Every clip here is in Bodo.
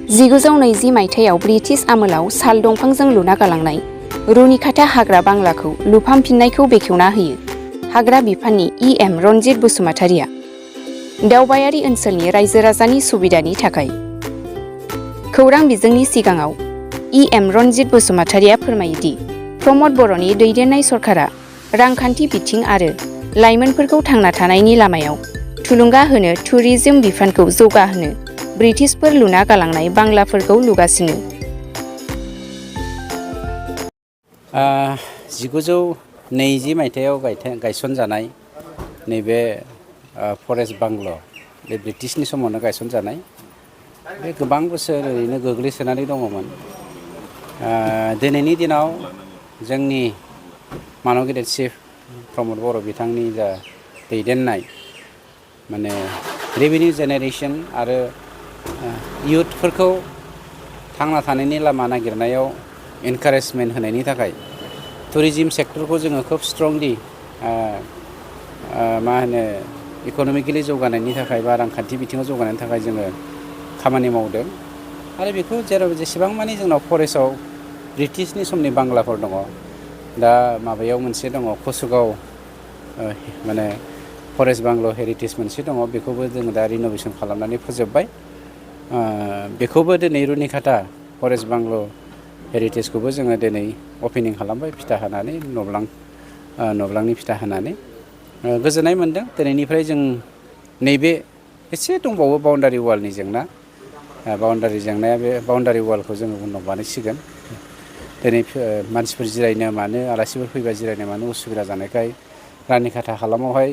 1920 मायथाइयाव ब्रिटिश आमोलाव साल दंफांजों लुना गालांनाय रुनिखाता हाग्रा बांग्लाखौ लुफामफिननायखौ बेखेवना होयो हाग्रा बिफाननि E.M. रनजित बसुमतारिया दावबायारि ओनसोलनि रायजो राजानि सुबिदानि थाखाय खौरां बिजोंनि सिगाङाव E.M. रनजित बसुमतारिया फोरमायो दि प्रमद बर'नि दैदेननाय सरकारा रांखान्थि बिथिं आरो लाइमोनफोरखौ थांना थानायनि लामायाव थुलुंगा होनो टुरिज्म बिफानखौ जौगाहोनो ब्रिटिशफोर लुना गालांनाय बांलाफोरखौ लुगासिनो। 1920 मायथाइयाव गायसनजानाय नैबे फरेस्ट बांल' बे ब्रिटिशनि समावनो गायसनजानाय बे गोबां बोसोर ओरैनो गोग्लैसोनानै दङमोन। दिनैनि दिनाव जोंनि मानव गेदेर चिफ प्रमद बर' बिथांनि जा दैदेननाय माने रेभिनिउ जेनेरेसन आरो इयुथफोरखौ थांना थानायनि लामा नागिरनायाव एनकारेजमेन्ट होनायनि थाखाय टुरिज्म सेक्टरखौ जोङो खोब स्ट्रंलि मा होनो इक'नमिकेलि जौगानायनि थाखाय बा रांखान्थि बिथिङाव जौगानायनि थाखाय जोङो खामानि मावदों आरो बेखौ जेराव जेसेबां मानि जोंनाव फरेस्टआव ब्रिटिशनि समनि बांलाफोर दङ दा माबायाव मोनसे दङ कसुगाव माने फरेस्ट बांल' हेरिटेज मोनसे दङ बेखौबो जोङो दा रिन'भेसन खालामनानै फोजोबबाय बेखौबो दिनै रुनिखाता फरेस्ट बांल' हेरिटेजखौबो जोङो दिनै अपेनिं खालामबाय फिथा होनानै नब्लांनि फिथा होनानै गोजोननाय मोन्दों। दिनैनिफ्राय जों नैबे एसे दंबावो बाउन्डारि वालनि जेंना बाउन्डारि जेंनाया बे बाउन्डारि वालखौ जोङो उनाव बानायसिगोन। दिनै मानसिफोर जिरायनो मानो आलासिफोर फैबा जिरायनो मानो उसुबिदा जानायखाय रानिखाता हालामावहाय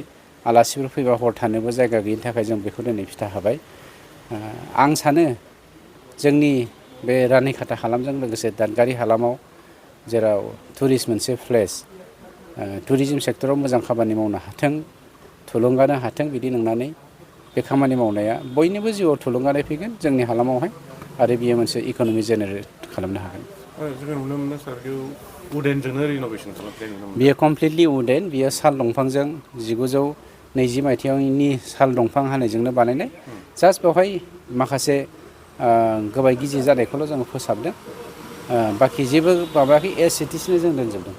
आलासिफोर फैबा हर थानोबो जायगा गैयिनि थाखाय जों बेखौ दिनै फिथा होबाय। आं सानो जोंनि बे रानिखाता हालामजों लोगोसे दादगारि हालामाव जेराव टुरिस्ट मोनसे प्लेस टुरिज्म सेक्टराव मोजां खामानि मावनो हाथों थुलुंगानो हाथों बिदि नंनानै बे खामानि मावनाया बयनिबो जिउआव थुलुंगानाय फैगोन जोंनि हालामावहाय आरो बियो मोनसे इक'नमि जेनेरेट खालामनो हागोन। जोङो नुनो मोनो सार उडेनजोंनो रिन'भेसन खालामनाय नुनो मोनो। बियो कमप्लिटलि उडेन बियो साल दंफांजों 1920 मायथाइनि साल दंफां हानायजोंनो बानायनाय जास्ट बेवहाय माखासे गोबाय गिजि जानायखौल' जोङो फोसाबदों बाखि जेबो माबायाखै एस इट इजनो जों दोनजोबदों।